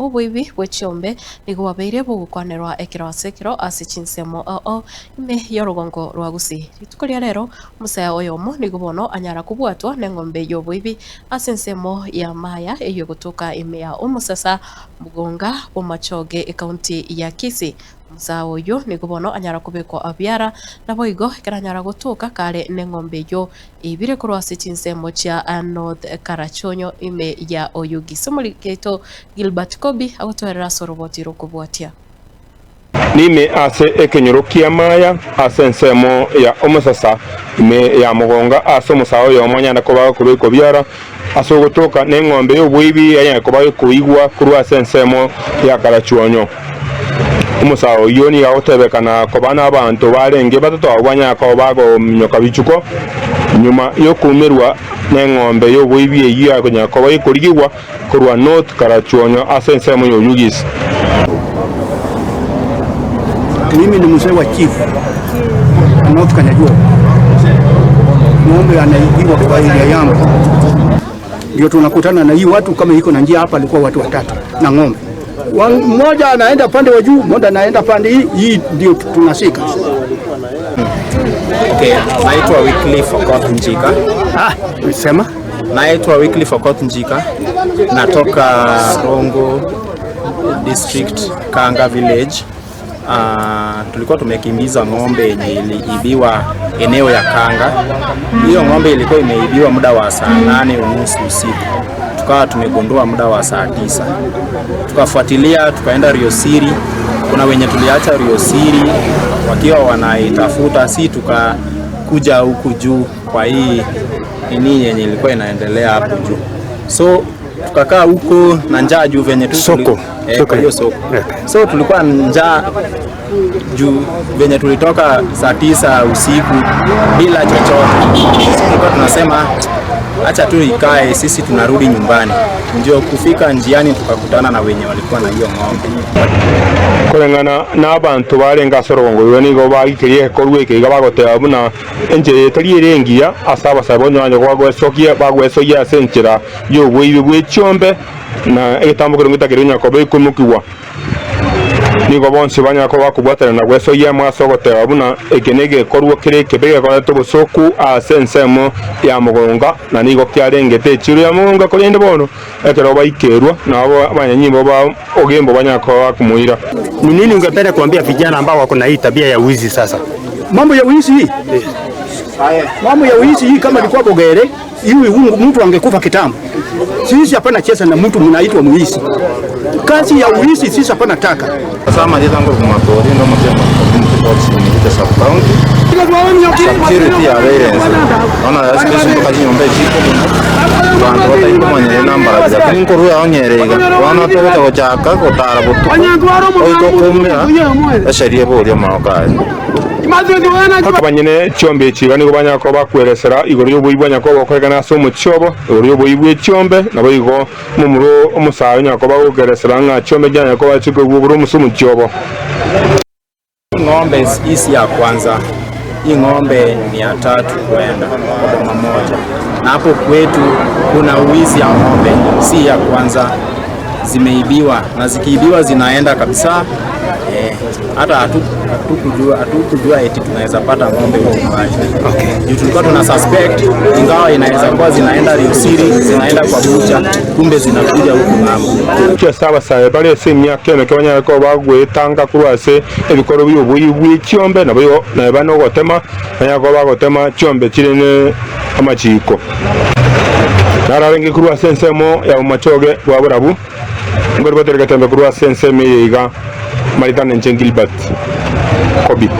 Oboibi bwe chiombe nigo bwabeire bogokwanerwa ekero ase ekero ase chinsemo ao ime y'orogongo rwa Gusii. Rituko ria rero omosae oyomo nigo bono anyara kobwatwa neng'ombe y'oboibi ase ensemo ya Maya eyio egotoka ime ya Omosasa, Mugonga, Bomachoge, ekaunti ya Kisii. Omosae oyio nigo bono anyara kobekwa abiara, naboigo ekero anyara gotoka kare neng'ombe eyio Eibire korwa ase chinsemo chia North Karachuonyo ime ya Oyugis. Omoriki oito Gilbert Kobi agotoerera ase oroboti rw'okobwatia. Nime ase ekenyoro ki'amaya ase ensemo ya omosasa ime ya mogonga ase omosae oyomo anyare koba gakobekwa biara ase ogotoka neng'ombe y'oboibi anyare koba gekoigwa korwa ase ensemo ya Karachuonyo. Omosae oyio nigo agotebekana koba nabanto barenge batato abwo banyare koba bagominyoka bichuko nyuma y'okoumerwa neng'ombe y'oboibi eyio yakonyara koba gekorigigwa korwa North Karachuonyo ase ensemo y'Oyugis. Mimi ni mzee wa chief North Kanyajua, ng'ombe anaibiwa kwa area yangu, ndio tunakutana na hii watu kama iko na njia hapa, alikuwa watu watatu na ng'ombe mmoja anaenda pande wa juu, mmoja anaenda pande hii hii, ndio tunashika. Okay, naitwa Wycliffe Okoth Njika. Ah, sema Naitwa Wycliffe Okoth Njika, natoka Rongo District, Kanga Village. Uh, tulikuwa tumekimbiza ng'ombe yenye iliibiwa eneo ya Kanga. Hiyo ng'ombe ilikuwa imeibiwa muda wa saa 8:30 usiku, tukawa tumegundua muda wa saa 9, tukafuatilia tukaenda Riosiri. Kuna wenye tuliacha Riosiri wakiwa wanaitafuta, si tukakuja huku juu kwa hii nini yenye ilikuwa inaendelea hapo juu, so tukakaa huko na njaa juu venye tu Soko. Eh, kwa hiyo soko. So tulikuwa njaa juu venye tulitoka saa 9 usiku bila chochote. Sisi tulikuwa tunasema acha tu ikae, sisi tunarudi nyumbani. Ndio kufika njiani tukakutana na wenye walikuwa na hiyo ng'ombe. Koreng'ana nabanto barenge ase orogongo rwe nigo baikeria egekorwa eke iga bagoteba buna enchera eye tari ere engiya ase abasae bonye banye koba bagwesogia ase enchera y'oboibi bwe chiombe na egetambo keria ngetakeri onye koba ekoimokigwa. Nigo bonsi banyara koba bakobwatana na gwesoyia amo ase ogoteba buna eke negekorwa kere ekebe gekorete obosooku ase ensemo ya mogonga, na nigo kiarengete echiiro ya mogonga, korende bono ekero baikerwa nabo abanyanyimbo ba ogembo banyara koba bakomoira. Ni nini ungependa kuambia vijana ambao wako na hii tabia ya wizi sasa? Mambo ya wizi hii, mambo ya wizi hii, kama ilikuwa Bogere hivi mtu angekufa kitambo. Sisi hapana cheza na mtu mnaitwa mwizi. Kazi ya uwizi sisi hapana taka. Ase amarieta nkorokwa Makori, inde omochie Community Box in Nyarite Sub County. Security yabeire ense. Bono ase tosundoka chinyomba echi ikomi, abanto batari komanya enamba rabia. Lakini nkorwa yao nyere iga, bono togocha gochaka gotara botuko, goika okoumera esheria eborie amaboko aye. Abanyene chiombe echi iga nigo banyara koba bakweresera igoro y'oboibi bwa Nyakobo okoegena ase omochie obo, igoro y'oboibi bwe chiombe, naboigo omomura omosae onyara koba agokeresera ng'a chiombe chia Nyakobo chikoigwa igoro ase omochie obo. Hii ng'ombe hii si ya kwanza, hii ng'ombe ni ya tatu kuenda kwa boma moja, na hapo kwetu kuna uwizi ya ng'ombe, si ya kwanza, zimeibiwa na zikiibiwa zinaenda kabisa. Eh, hata hatukujua hatukujua eti tunaweza pata ng'ombe huko mbali. Okay. Juu tulikuwa tuna suspect ingawa inaweza kuwa zinaenda Riosiri, zinaenda kwa bucha, kumbe zinakuja huku ng'ambo. Ase abasae bare ase emiaka emeke banyare koba bagwetanga korwa ase ebikoro bi'oboibi bwe chiombe, naboigo neba nogotema, banyare koba bagotema chiombe chire ne amachiiko. Nararenge korwa ase ensemo ya bomachoge bwa borabu, Nkoriboteria getembe korwa ase ensemo eye iga, Maritha na inche Gilbert Kobi.